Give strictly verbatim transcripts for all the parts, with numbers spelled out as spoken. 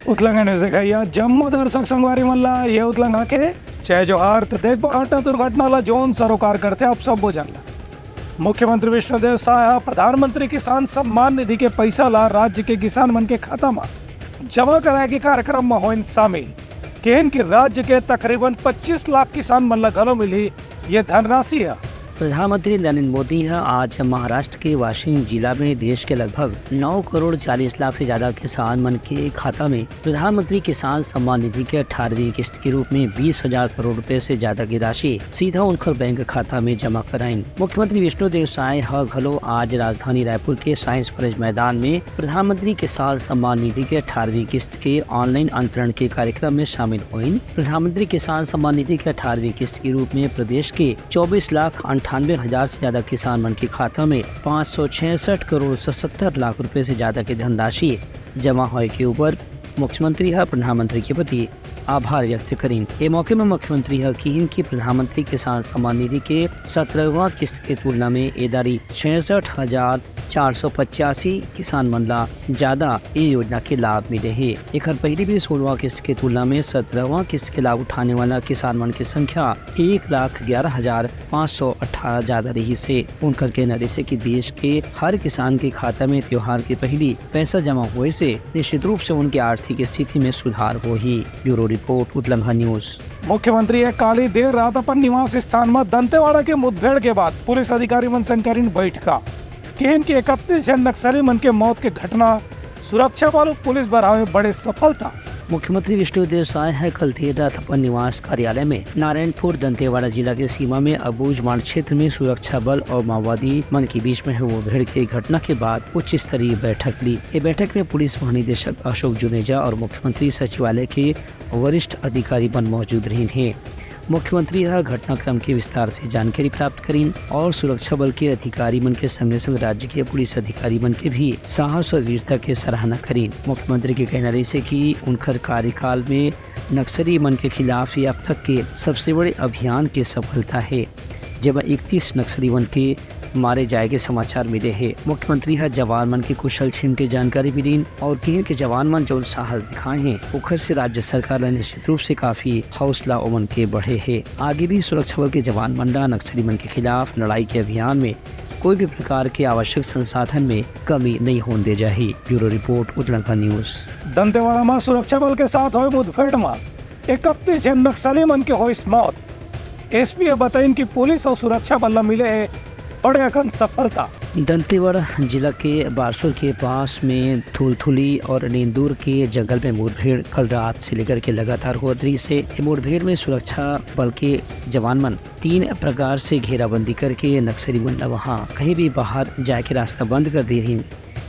उतलंघा news देखइया जम्मो दर्शक संगवारी मन ला ये उतलंघा के जय जोहार। त देखबो घटना दुर्घटना ला जोन सरोकार करथे आप सब्बो जन ला। मुख्यमंत्री विष्णुदेव साय ह प्रधानमंत्री किसान सम्मान निधि के पैसा ला राज्य के किसान मन के खाता म जमा कराए के कार्यक्रम म होइन शामिल। केहेन कि राज्य के तकरीबन पच्चीस लाख किसान मन ला घलो मिलही ये धनराशि ह। प्रधानमंत्री नरेंद्र मोदी ह आज महाराष्ट्र के वाशिम जिला में देश के लगभग नौ करोड़ चालीस लाख से ज्यादा किसान मन के खाता में प्रधानमंत्री किसान सम्मान निधि के अठारहवीं किस्त के रूप में बीस हजार करोड़ रुपए से ज्यादा की राशि सीधा उनकर बैंक खाता में जमा कराइन। मुख्यमंत्री विष्णुदेव साय ह घलो आज राजधानी रायपुर के साइंस कॉलेज मैदान में प्रधानमंत्री किसान सम्मान निधि के अठारहवीं किस्त के ऑनलाइन अंतरण के कार्यक्रम में शामिल होइन। प्रधानमंत्री किसान सम्मान निधि के अठारहवीं किस्त के रूप में प्रदेश के चौबीस लाख अंठानवे हजार से ज्यादा किसान मन के खाता में पाँच सौ छियासठ करोड़ सतहत्तर लाख रुपए से ज्यादा के धनराशि जमा होए के ऊपर मुख्यमंत्री ह प्रधानमंत्री के प्रति आभार व्यक्त करिन। ए मौके में मुख्यमंत्री ह किहिन कि प्रधानमंत्री किसान सम्मान निधि के सतरहवां किस्त के तुलना में ए दारी छियासठ हजार चार सौ पचासी किसान मन ला ज्यादा ए योजना के लाभ मिले हे। एखर पहिली भी सोलहवां किस्त के तुलना में सतरहवां किस्त के लाभ उठाने वाला किसान मन के संख्या एक लाख ग्यारह हजार पाँच सौ अठारह ज्यादा रहिस हे। उनकर कहना रहिस हे कि देश के हर किसान के खाता में त्योहार के पहिली पैसा जमा होए से निश्चित रूप से उनके आर्थिक स्थिति में सुधार होही। Bureau report, Utlangha news. मुख्यमंत्री ह काली देर रात अपन निवास स्थान म दंतेवाड़ा के मुठभेड़ के बाद पुलिस अधिकारी मन संग करिन बैठका। केहेन कि इकतीस झन नक्सली मन के मौत के घटना सुरक्षा बल अउ पुलिस बर आवे बड़े सफलता। मुख्यमंत्री विष्णुदेव साय ह कल देर रात अपन निवास कार्यालय में नारायणपुर दंतेवाड़ा जिला के सीमा में अबूझमाड़ क्षेत्र में सुरक्षा बल और माओवादी मन के बीच में हुए मुठभेड़ के घटना के बाद उच्च स्तरीय बैठक ली। ये बैठक में पुलिस महानिदेशक अशोक जुनेजा और मुख्यमंत्री सचिवालय के वरिष्ठ अधिकारी मन मौजूद रहिन हे। मुख्यमंत्री ह घटनाक्रम के विस्तार से जानकारी प्राप्त करिन और सुरक्षा बल के अधिकारी मन के संगे संग राज्य के पुलिस अधिकारी मन के भी साहस और वीरता के सराहना करिन। मुख्यमंत्री के कहना रहिस हे कि उनकर कार्यकाल में नक्सली मन के खिलाफ ये अब तक के सबसे बड़े अभियान के सफलता हे, जेमा इकतीस नक्सली मन के मारे जाए के समाचार मिले हे। मुख्यमंत्री ह जवान मन के कुशल छीन के जानकारी भी दीन और किहिन के जवान मन जौन साहस दिखाए हे, ओखर से राज्य सरकार ल निश्चित रूप से काफी हौसला ओमन के बढ़े हे। आगे भी सुरक्षा बल के जवान मन ला नक्सली मन के खिलाफ लड़ाई के अभियान में कोई भी प्रकार के आवश्यक संसाधन में कमी नहीं होन दे जाही। Bureau report, Utlangha news. Dantewada म सुरक्षा बल के साथ होए मुठभेड़ म इकतीस झन नक्सली मन के होइस मौत। एसपी ह बताइन कि पुलिस अउ सुरक्षा बल ल मिले हे बड़े अकन सफलता। दंतेवाड़ा जिला के बारसूर के पास में थुलथुली और नेंदूर के जंगल में मुठभेड़ कल रात से लेकर के लगातार होत रहिस हे। ये मुठभेड़ में सुरक्षा बल के जवान मन तीन प्रकार से घेराबंदी करके नक्सली मन ल वहां कहीं भी बाहर जाए के रास्ता बंद कर दे रहिन।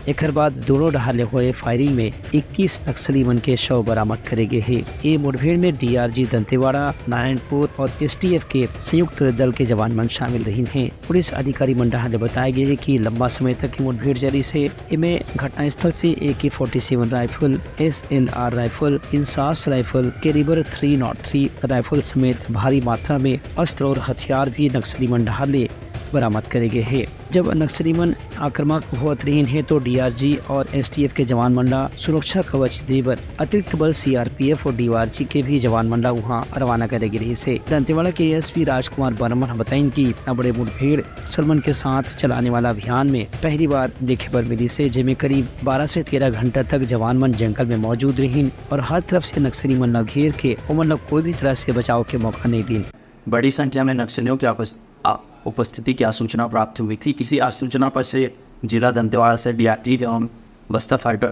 एखर बाद दोनों डहार ले होए फायरिंग में इकतीस नक्सली मन के शव बरामद करे गे हे। ए मुठभेड़ में डीआरजी दंतेवाड़ा, नारायणपुर और एसटीएफ के संयुक्त दल के जवान मन शामिल रहिन हे। पुलिस अधिकारी मन डहार ले बताए गे हे कि लंबा समय तक ये मुठभेड़ जारी से एमे घटनास्थल से AK forty seven rifle, SLR rifle, INSAS rifle, calibre three not three rifle समेत भारी मात्रा में अस्त्र और हथियार भी नक्सली मन डहार ले बरामद करे गे हे। जब नक्सली मन आक्रामक होत रहिन हे, तो डीआरजी और एसटीएफ के जवान मन ला सुरक्षा कवच दे बर अतिरिक्त बल सीआरपीएफ और डीआरजी के भी जवान मन ला उहां रवाना करे गे रहिस हे। दंतेवाड़ा के एसपी राजकुमार वर्मन ह बताइन कि इतना बड़े मुठभेड़ नक्सल मन के साथ चलाने वाला अभियान में पहली बार देखे बर मिलिस हे, जेमे करीब बारह से तेरह घंटा तक जवान मन जंगल में मौजूद रहिन और हर तरफ से नक्सली मन ला घेर के ओमन ला कोई भी तरह से बचाव के मौका नहीं दीन। बड़ी संख्या में नक्सलियों की आपस-, आ, उपस्थिति की आसूचना प्राप्त हुई थी। इसी आसूचना पर से जिला दंतेवाड़ा से डीआरजी एवं बस्तर फाइटर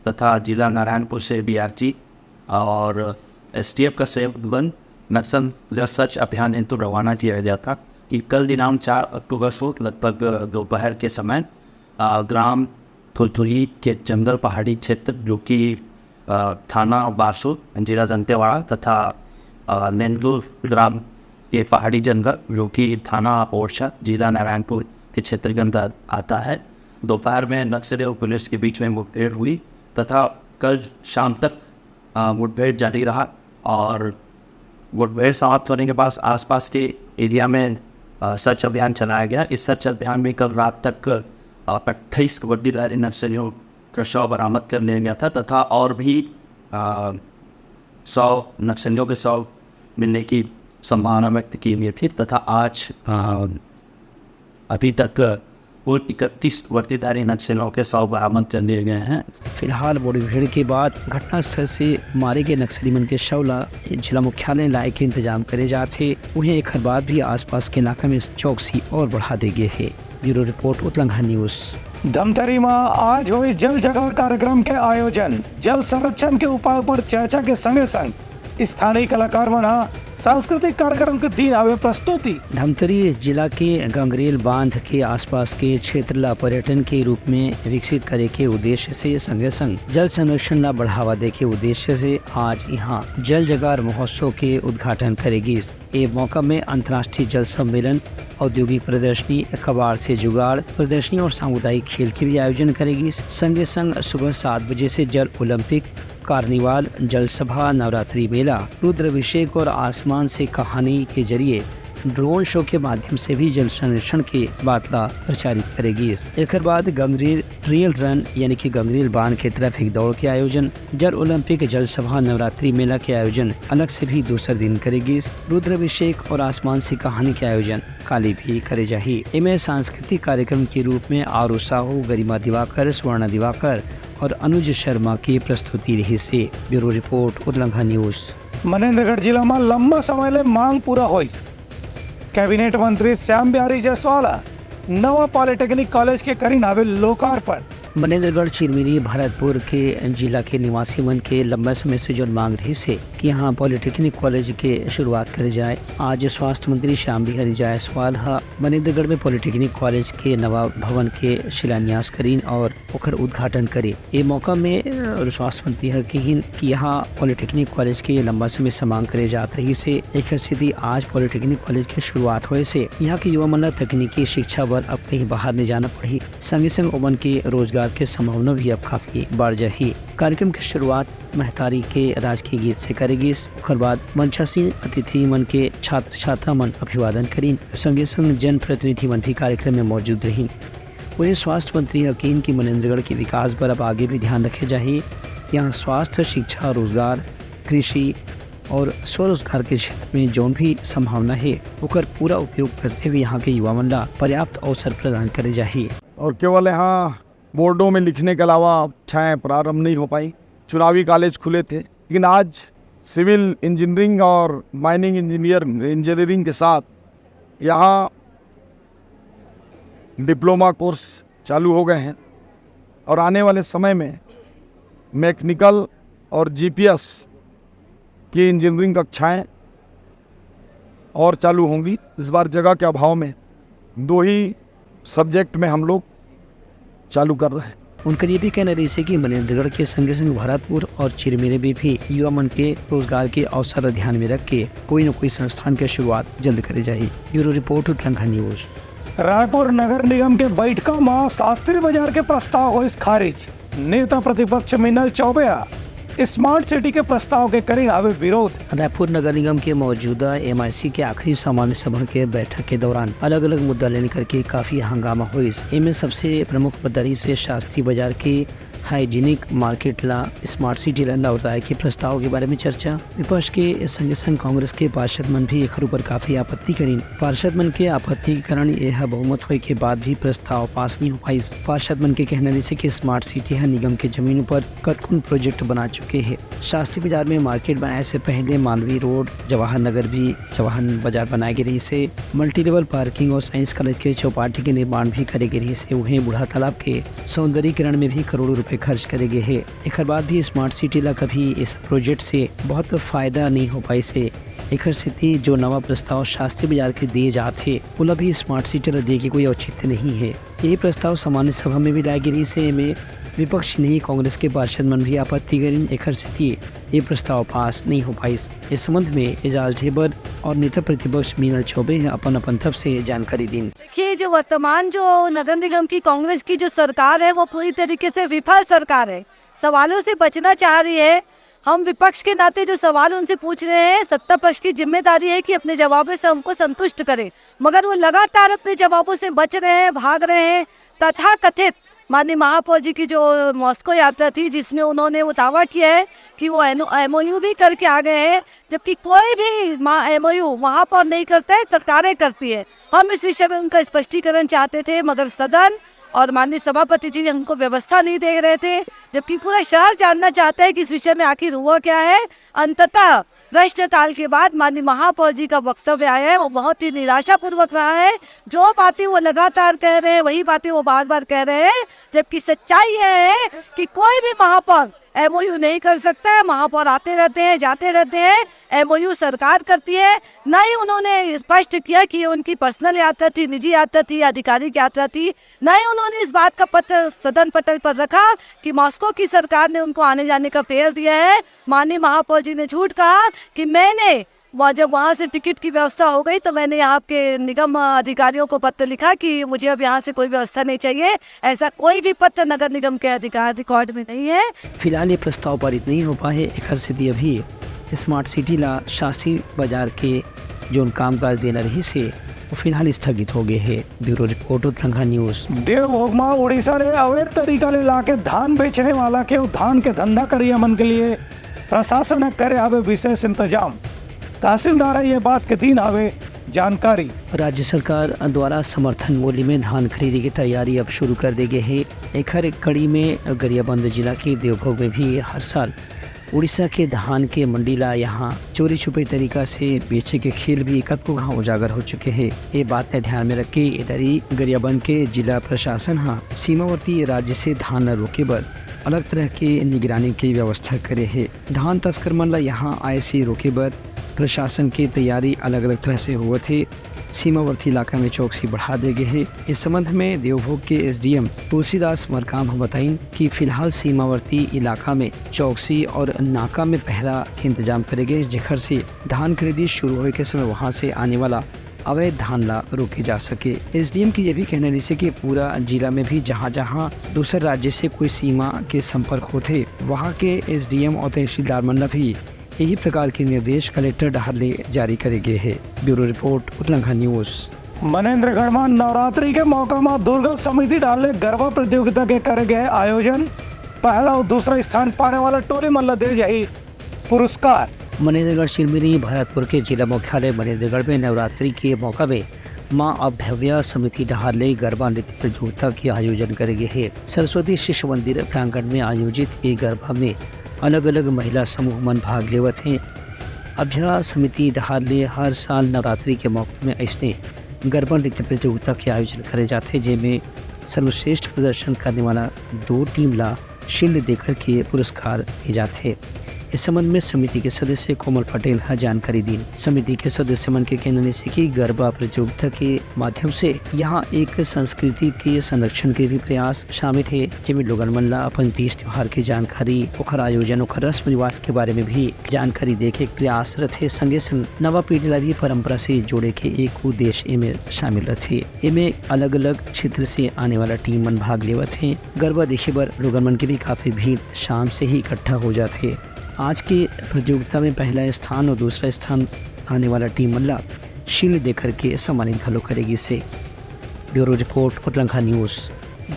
तथा जिला नारायणपुर से डीआरजी और एसटीएफ का संयुक्त बल नक्सल सर्च अभियान हेतु रवाना किया गया था कि कल दिनांक चार अक्टूबर को लगभग दोपहर के समय, आ, ग्राम थुलथुली के जंगल पहाड़ी क्षेत्र, जो कि, आ, थाना बारसूर, जिला दंतेवाड़ा तथा, आ, नेंदूर ग्राम के पहाड़ी जंगल, जो कि थाना ओरछा, जिला नारायणपुर के क्षेत्र के अंदर आता है, दोपहर में नक्सली और पुलिस के बीच में मुठभेड़ हुई तथा कल शाम तक, आ, मुठभेड़ जारी रहा और मुठभेड़ समाप्त होने के बाद आसपास के एरिया में, आ, सर्च अभियान चलाया गया। इस सर्च अभियान में कल रात तक, आ, अट्ठाईस वर्दीधारी नक्सलियों का शव बरामद कर लिया गया था तथा और भी, अ, शव, नक्सलियों के शव मिलने की संभावना व्यक्त की गई थी तथा आज, अ, अभी तक कुल इकतीस वर्दीधारी नक्सलियों के शव बरामद कर लिए गए हैं। फिलहाल मुठभेड़ के बाद घटनास्थल से मारे गए नक्सली मन के शव ला जिला मुख्यालय लाए के इंतजाम करे जात हे। उहें, एखर बाद भी आसपास के इलाका में चौकसी और बढ़ा दे गए हे। Bureau report, Utlangha news. Dhamtari म आज होइस जल जगार कार्यक्रम के आयोजन। जल संरक्षण के उपाय पर चर्चा के संगे संग स्थानीय कलाकार मन ह सांस्कृतिक कार्यक्रम के दीन हवे प्रस्तुति। धमतरी जिला के गंगरेल बांध के आसपास के क्षेत्र ला पर्यटन के रूप में विकसित करे के उद्देश्य से संगे संग जल संरक्षण ला बढ़ावा दे के उद्देश्य से आज यहाँ जल जगार महोत्सव के उद्घाटन करे गिस। ए मौका में अंतर्राष्ट्रीय जल सम्मेलन, औद्योगिक प्रदर्शनी, कबाड़ से जुगाड़ प्रदर्शनी और सामुदायिक खेल के भी आयोजन करे गिस। संगे संग सुबह सात बजे से जल ओलंपिक, कार्निवाल, जल सभा, नवरात्रि मेला, रुद्राभिषेक और आसमान से कहानी के जरिए ड्रोन शो के माध्यम से भी जल संरक्षण के बात ला प्रचारित करे गिस। एकर बाद गंगरेल ट्रेल रन यानी कि गंगरेल बांध के तरफ एक दौड़ के आयोजन, जल ओलंपिक, जल सभा, नवरात्रि मेला के आयोजन अलग से भी दूसर दिन करे गिस। रुद्राभिषेक और आसमान से कहानी के आयोजन काली भी करे जाही। एमे सांस्कृतिक कार्यक्रम के रूप में आरू साहू, गरिमा दिवाकर, स्वर्णा दिवाकर और अनुज शर्मा के प्रस्तुति रहिसे। Bureau report, Utlangha news. Manendragarh जिला म लंबा समय ले मांग पूरा होइस। कैबिनेट मंत्री श्याम बिहारी जायसवाल ह नवा पॉलिटेक्निक कॉलेज के करिन हावे लोकार्पण। मनेंद्रगढ़, चिरमिरी, भरतपुर के जिला के निवासी मन के लंबा समय से जोन मांग रहिसे कि यहाँ पॉलिटेक्निक कॉलेज के शुरुआत करे जाए। आज स्वास्थ्य मंत्री श्याम बिहारी जायसवाल ह मनेंद्रगढ़ में पॉलिटेक्निक कॉलेज के नवा भवन के शिलान्यास करिन और ओकर उद्घाटन करे। ए मौका में, अ, स्वास्थ्य मंत्री ह किहिन कि यहाँ पॉलिटेक्निक कॉलेज के लंबा समय से मांग करे जात रहिसे, एकर सेती आज पॉलिटेक्निक कॉलेज के शुरुआत होए से यहाँ के युवा मन ला तकनीकी शिक्षा बर अब कहीं बाहर नहीं जाना पड़ही। संगे संग ओमन के रोजगार के संभावना भी अब काफी बढ़ जाही। कार्यक्रम के शुरुआत महतारी के राजकीय गीत से करे गिस। ओकर बाद मंचासीन अतिथि मन के छात्र छात्रा मन अभिवादन करिन। संगे संग जनप्रतिनिधि मन भी कार्यक्रम में मौजूद रहिन। वहीं स्वास्थ्य मंत्री ह किहिन कि मनेंद्रगढ़ के विकास बर अब आगे भी ध्यान रखे जाही। यहाँ स्वास्थ्य, शिक्षा, रोजगार, कृषि और स्वरोजगार के क्षेत्र में जौन भी संभावना हे, ओकर पूरा उपयोग करते हुए यहाँ के युवा मन ला पर्याप्त अवसर प्रदान करे जाही। और केवल यहाँ बोर्डों में लिखने के अलावा शिक्षाएं प्रारंभ नहीं हो पाई। चुनावी कॉलेज खुले थे, लेकिन आज सिविल इंजीनियरिंग और माइनिंग इंजीनियर, इंजीनियरिंग के साथ यहाँ डिप्लोमा कोर्स चालू हो गए हैं और आने वाले समय में मैकेनिकल और जीपीएस की इंजीनियरिंग कक्षाएं और चालू होंगी। इस बार जगह के अभाव में दो ही सब्जेक्ट में हम लोग चालू कर रहे हैं। उनकर ये भी कहना रहिसे कि मनेंद्रगढ़ के संगे संग भरतपुर और चिरमिरी में भी युवा मन के रोजगार के अवसर ला ध्यान में रख के कोई न कोई संस्थान के शुरुआत जल्द करे जाही। Bureau report, Utlangha news. Raipur नगर निगम के बैठका म शास्त्री बाजार के प्रस्ताव होइस खारिज। नेता प्रतिपक्ष मीनल चौबे ह स्मार्ट सिटी के प्रस्ताव के करिन हावे विरोध। रायपुर नगर निगम के मौजूदा एमआईसी के आखिरी सामान्य सभा के बैठक के दौरान अलग-अलग मुद्दा लेने करके काफी हंगामा होइस। एमे सबसे प्रमुख मुद्दा रहिसे शास्त्री बाजार के हाइजीनिक मार्केट ला स्मार्ट सिटी ला लौटाए के प्रस्ताव के बारे में चर्चा। विपक्ष के संगे संग कांग्रेस के पार्षद मन भी एखर ऊपर काफी आपत्ति करिन। पार्षद मन के आपत्ति के कारण यह बहुमत होए के बाद भी प्रस्ताव पास नहीं हो पाइस। पार्षद मन के कहना रहिसे कि स्मार्ट सिटी ह निगम के जमीन ऊपर कतकोन प्रोजेक्ट बना चुके हे। शास्त्री बाजार में मार्केट बनाए से पहले मालवीय रोड, जवाहर नगर भी जवाहर बाजार बनाए गे रहिसे। मल्टी लेवल पार्किंग और साइंस कॉलेज के चौपाटी के निर्माण भी करे गे रहिसे। उहें बूढ़ा तालाब के सौंदर्यीकरण में भी करोड़ों रुपए खर्च करे गे हे। एखर बाद भी स्मार्ट सिटी ला कभी इस प्रोजेक्ट से बहुत फायदा नहीं हो पाइसे। एखर सेती जो नवा प्रस्ताव शास्त्री बाजार के दिए जात हे, ओला भी स्मार्ट सिटी ला दिए के कोई औचित्य नहीं हे। यही प्रस्ताव सामान्य सभा में भी लाए गे रहिसे। एमे विपक्ष नहीं, कांग्रेस के पार्षद मन भी आपत्ति करिन। एखर सेती ये प्रस्ताव पास नहीं हो पाइस। इस संबंध में एजाज ढेबर और नेता प्रतिपक्ष मीनल चौबे ह अपन अपन तरफ से जानकारी दिन। देखिए, जो वर्तमान जो नगर निगम की कांग्रेस की जो सरकार है, वो पूरी तरीके से विफल सरकार है। सवालों से बचना चाह रही है। हम विपक्ष के नाते जो सवाल उनसे पूछ रहे हैं, सत्ता पक्ष की जिम्मेदारी है कि अपने जवाबों से हमको संतुष्ट करें, मगर वो लगातार अपने जवाबों से बच रहे हैं, भाग रहे हैं। तथाकथित माननीय महापौर जी की जो मॉस्को यात्रा थी, जिसमें उन्होंने वो दावा किया है कि वो एमओयू भी करके आ गए हैं, जबकि कोई भी एमओयू महापौर नहीं करता है, सरकारें करती है। हम इस विषय में उनका स्पष्टीकरण चाहते थे, मगर सदन और माननीय सभापति जी हमको व्यवस्था नहीं दे रहे थे, जबकि पूरा शहर जानना चाहता है कि इस विषय में आखिर हुआ क्या है। अंततः प्रश्नकाल के बाद माननीय महापौर जी का वक्तव्य आया है, वो बहुत ही निराशापूर्वक रहा है। जो बातें वो लगातार कह रहे हैं, वही बातें वो बार बार कह रहे हैं, जबकि सच्चाई यह है कि कोई भी महापौर एमओयू नहीं कर सकता है। महापौर आते रहते हैं, जाते रहते हैं, एमओयू सरकार करती है। न ही उन्होंने स्पष्ट किया कि ये उनकी पर्सनल यात्रा थी, निजी यात्रा थी या आधिकारिक यात्रा थी। न ही उन्होंने इस बात का पत्र सदन पटल पर रखा कि मॉस्को की सरकार ने उनको आने जाने का फेयर दिया है। माननीय महापौर जी ने झूठ कहा कि मैंने वहाँ, जब वहाँ से टिकट की व्यवस्था हो गई, तो मैंने यहाँ के निगम अधिकारियों को पत्र लिखा कि मुझे अब यहाँ से कोई व्यवस्था नहीं चाहिए। ऐसा कोई भी पत्र नगर निगम के अधिकार रिकॉर्ड में नहीं है। फिलहाल ये प्रस्ताव पारित नहीं हो पाए, एखर सेती अभी स्मार्ट सिटी ला शास्त्री बाजार के जोन कामकाज देना रहिस हे, वो फिलहाल स्थगित हो गए हे। Bureau report, Uttarakhand news. Devbhog म उड़ीसा ले अवैध तरीका ले लाके धान बेचने वाला के अउ धान के धंधा करिया मन के लिए प्रशासन ह करे हावे विशेष इंतजाम। तहसीलदार ह ये बात के दीन हावे जानकारी। राज्य सरकार द्वारा समर्थन मूल्य में धान खरीदी की तैयारी अब शुरू कर दे गए हे। एखर एक कड़ी में गरियाबंद जिला के देवभोग में भी हर साल उड़ीसा के धान के मंडी ला यहाँ चोरी छुपे तरीका से बेचे के खेल भी कतको घाव उजागर हो चुके हे। ये बात ला ध्यान में रख के ए दरी गरियाबंद के जिला प्रशासन ह सीमावर्ती राज्य से धान ला रोके बर अलग तरह के निगरानी के व्यवस्था करे हे। धान तस्कर मन ला यहाँ आए से रोके बर प्रशासन के तैयारी अलग-अलग तरह से होवत हे। सीमावर्ती इलाका में चौकसी बढ़ा दे गे हे। इस संबंध में देवभोग के एसडीएम तुलसीदास मरकाम ह बताइन कि फिलहाल सीमावर्ती इलाका में चौकसी और नाका में पहरा के इंतजाम करे गे, जेखर से धान खरीदी शुरू होए के समय वहां से आने वाला अवैध धान ला रोके जा सके। एसडीएम के ये भी कहना रहिसे कि पूरा जिला में भी जहां-जहां दूसर राज्य से कोई सीमा के संपर्क होथे, वहां के एसडीएम और तहसीलदार मन ला भी यही प्रकार के निर्देश कलेक्टर डहार ले जारी करे गे हे। Bureau report, Utlangha news. Manendragarh म नवरात्रि के मौका म दुर्गा समिति डहार ले गरबा प्रतियोगिता के करे गए आयोजन। पहला अउ दूसरा स्थान पाने वाला टोली मन ल दे जाही पुरस्कार। मनेंद्रगढ़ चिरमिरी भरतपुर के जिला मुख्यालय मनेंद्रगढ़ में नवरात्रि के मौका में मां अभ्यव्या समिति डहार ले गरबा नृत्य प्रतियोगिता के आयोजन करे गे हे। सरस्वती शिशु मंदिर प्रांगण में आयोजित ये गरबा में अलग-अलग महिला समूह मन भाग लेवत हें। अभ्या समिति डहार ले हर साल नवरात्रि के मौका में अइसने गरबा नृत्य प्रतियोगिता के आयोजन करे जाथे, जेमे सर्वश्रेष्ठ प्रदर्शन करने वाला दो टीम ला शील्ड देकर के पुरस्कार दिए जाथे। इस संबंध में समिति के सदस्य कोमल पटेल ह जानकारी दीन। समिति के सदस्य मन के कहना हे कि गरबा प्रतियोगिता के माध्यम से यहाँ एक संस्कृति के संरक्षण के भी प्रयास शामिल हे, जेमे लोगन मन ला अपन तीज त्योहार के जानकारी, ओखर आयोजन, ओखर रस्म रिवाज के बारे में भी जानकारी दे के प्रयास रथे। संगे संग नवा पीढ़ी ला भी परंपरा से जोड़े के एक उद्देश्य एमे शामिल रथे। एमे अलग-अलग क्षेत्र से आने वाला टीम मन भाग लेवत हें। गरबा देखे बर लोगन मन के भी काफी भीड़ शाम से ही इकट्ठा हो जात हे। आज के प्रतियोगिता में पहला स्थान और दूसरा स्थान आने वाला टीम मन ला शील्ड देकर के सम्मानित घलो करे गिस हे। Bureau report, Utlangha news.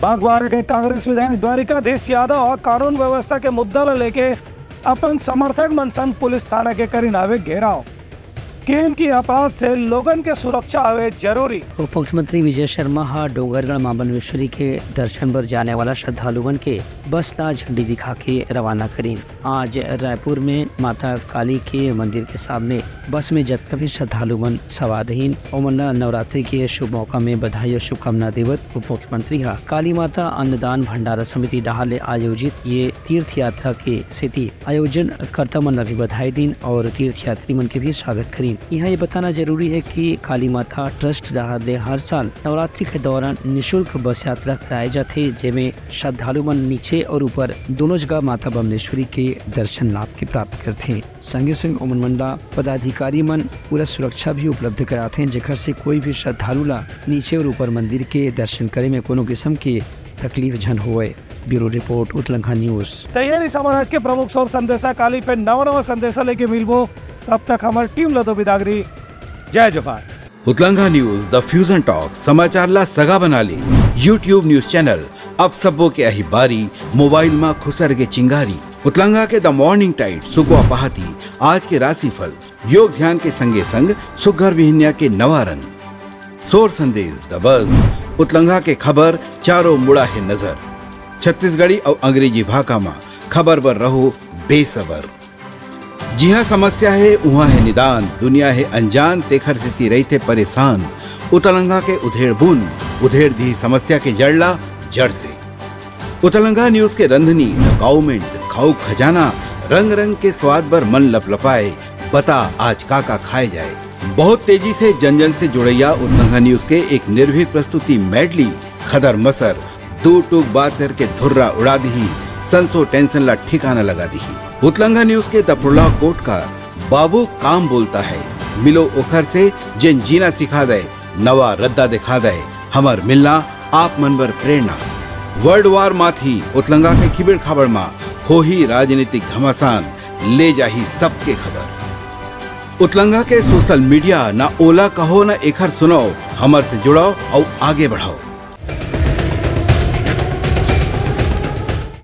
Bagwada के कांग्रेस विधायक द्वारिकाधीश यादव ह कानून व्यवस्था के मुद्दा ल लेके अपन समर्थक मन संग पुलिस थाना के करीन हावे घेराव। केन की अपराध से लोगन के सुरक्षा हवे जरूरी। उप मुख्यमंत्री विजय शर्मा ह डोंगरगढ़ मां बम्लेश्वरी के दर्शन बर जाने वाला श्रद्धालु मन के बस ला झंडी दिखा के रवाना करीन। आज रायपुर में माता काली के मंदिर के सामने बस में जतका भी श्रद्धालु मन सवार रहिन, ओमन ला नवरात्रि के शुभ मौका में बधाई और शुभकामना देवत उप मुख्यमंत्री ह काली माता अन्नदान भंडारा समिति डहार ले आयोजित ये तीर्थ यात्रा के सेती आयोजनकर्ता मन ला भी बधाई दीन और तीर्थयात्री मन के भी स्वागत करीन। यहाँ ये बताना जरूरी है कि काली माता ट्रस्ट डहार ले हर साल नवरात्रि के दौरान निशुल्क बस यात्रा कराए जाथे, जेमे श्रद्धालु मन नीचे और ऊपर दोनों जगह माता बम्लेश्वरी के दर्शन लाभ के प्राप्त करथे। संगे संग ओमन मन ला पदाधिकारी मन पूरा सुरक्षा भी उपलब्ध कराथे, जेकर से कोई भी श्रद्धालु ला नीचे और ऊपर मंदिर के दर्शन करे में कोनो किस्म के तकलीफ झन होवय। Bureau report, Utlangha news. तैयारी सामान आज के प्रमुख सौर संदेशा, काली पे नवा नवा संदेशा लेके मिलबो। तब तक हमार टीम ल दो बिदागरी। जय जोहार। उतलंघा न्यूज, द फ्यूजन टॉक, समाचार ला सगा बना ले। YouTube न्यूज चैनल, अब सबो के अही बारी, मोबाइल मा खुसर के चिंगारी। उतलंघा के द मॉर्निंग टाइड, सुकवा पहाती, आज के राशिफल, योग ध्यान के संगे संग सुग्घर बिहनिया के नवा रंग। सोर संदेश, द बज, उतलंघा के खबर, चारों मुड़ा हे नजर। छत्तीसगढ़ी अउ अंग्रेजी भाखा मा खबर बर रहो बेसबर। जिहाँ समस्या हे, उहाँ हे निदान, दुनिया हे अनजान, तेखर सेती रहिथे परेशान। उतलंघा के उधेड़ बुन, उधेड़ दिही समस्या के जड़ ला जड़ से। उतलंघा न्यूज के रंधनी, द गाउमेंट, खाऊ खजाना, रंग रंग के स्वाद बर मन लपलपाए, बता आज का का खाए जाए। बहुत तेजी से जन जन से जुड़ैया उतलंघा न्यूज के एक निर्भीक प्रस्तुति मेडली, खदर मसर, दू टूक बात करके धुर्रा उड़ा दिही, संसो टेंशन ला ठिकाना लगा दिही। उतलंघा न्यूज के द प्रोलॉग कोट का बाबू काम बोलता है, मिलो ओखर से जेन जीना सिखा दे, नवा रद्दा दिखा दे, हमर मिलना आप मन बर प्रेरणा। वर्ल्ड वार माथी उतलंघा के खिबेड़ खाबड़ मा होही राजनीतिक घमासान, ले जाही सबके खबर। उतलंघा के सोशल मीडिया, ना ओला कहो ना एखर सुनाओ, हमर से जुड़ाओ अउ आगे बढ़ाओ।